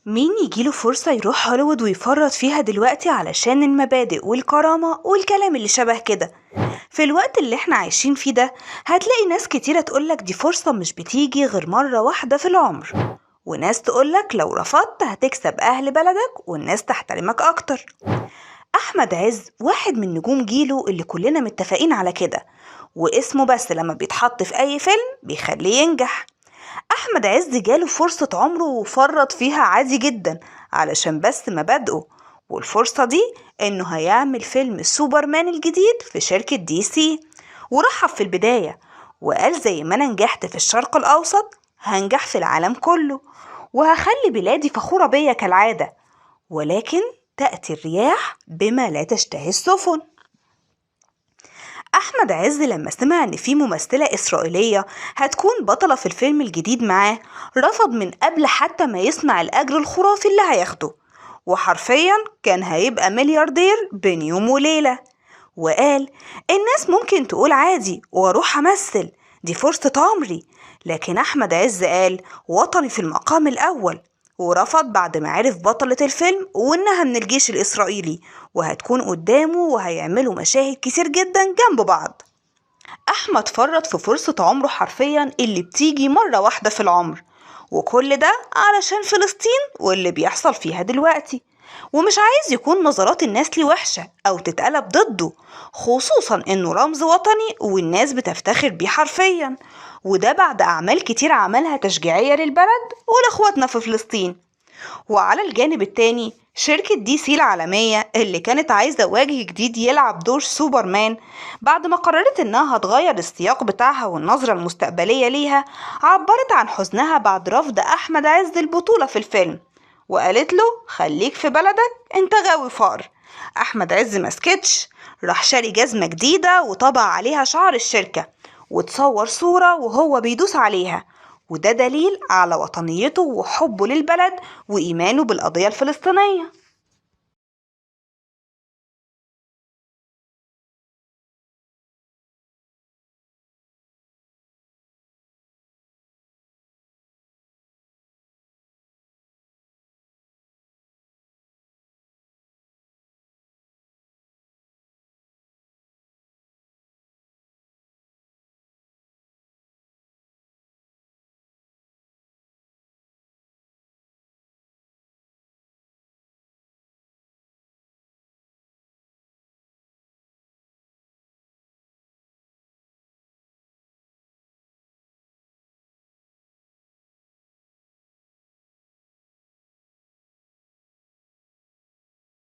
مين يجيله فرصة يروح هوليوود ويفرط فيها دلوقتي علشان المبادئ والكرامة والكلام اللي شبه كده؟ في الوقت اللي احنا عايشين فيه ده هتلاقي ناس كتيرة تقولك دي فرصة مش بتيجي غير مرة واحدة في العمر، وناس تقولك لو رفضت هتكسب أهل بلدك والناس تحترمك أكتر. أحمد عز واحد من نجوم جيله اللي كلنا متفقين على كده، واسمه بس لما بيتحط في أي فيلم بيخليه ينجح. أحمد عز جاله فرصة عمره وفرط فيها عادي جدا علشان بس مبادئه، والفرصة دي إنه هيعمل فيلم سوبرمان الجديد في شركة دي سي. ورحب في البداية وقال زي ما أنا نجحت في الشرق الأوسط هنجح في العالم كله، وهخلي بلادي فخورة بيا كالعادة، ولكن تأتي الرياح بما لا تشتهي السفن. أحمد عز لما سمع إن في ممثلة إسرائيلية هتكون بطلة في الفيلم الجديد معاه رفض من قبل حتى ما يسمع الأجر الخرافي اللي هياخده، وحرفيا كان هيبقى ملياردير بين يوم وليلة. وقال الناس ممكن تقول عادي واروح أمثل، دي فرصة عمري، لكن أحمد عز قال وطني في المقام الأول، ورفض بعد ما عرف بطلة الفيلم وإنها من الجيش الإسرائيلي وهتكون قدامه وهيعملوا مشاهد كتير جدا جنب بعض. أحمد فرط في فرصة عمره حرفيا اللي بتيجي مرة واحدة في العمر، وكل ده علشان فلسطين واللي بيحصل فيها دلوقتي، ومش عايز يكون نظرات الناس ليه وحشة أو تتقلب ضده، خصوصا إنه رمز وطني والناس بتفتخر بيه حرفيا، وده بعد أعمال كتير عملها تشجيعية للبلد ولإخواتنا في فلسطين. وعلى الجانب التاني شركة دي سي العالمية اللي كانت عايزة وجه جديد يلعب دور سوبرمان بعد ما قررت إنها هتغير السياق بتاعها والنظرة المستقبلية ليها، عبرت عن حزنها بعد رفض أحمد عز البطولة في الفيلم، وقالت له خليك في بلدك انت غاوي فقر. أحمد عز مسكتش، راح شاري جزمة جديدة وطبع عليها شعر الشركة وتصور صورة وهو بيدوس عليها، وده دليل على وطنيته وحبه للبلد وإيمانه بالقضية الفلسطينية.